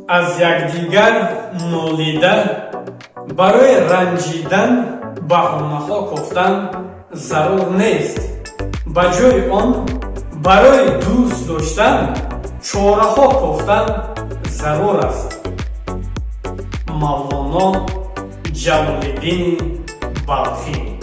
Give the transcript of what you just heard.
Аз якдигар нолида, барои ранҷидан баҳонаҳо кофтан зарур нест. Ба ҷои он барои дӯст доштан чораҳо кофтан зарур аст. Мавлоно Ҷалолиддини Балхӣ.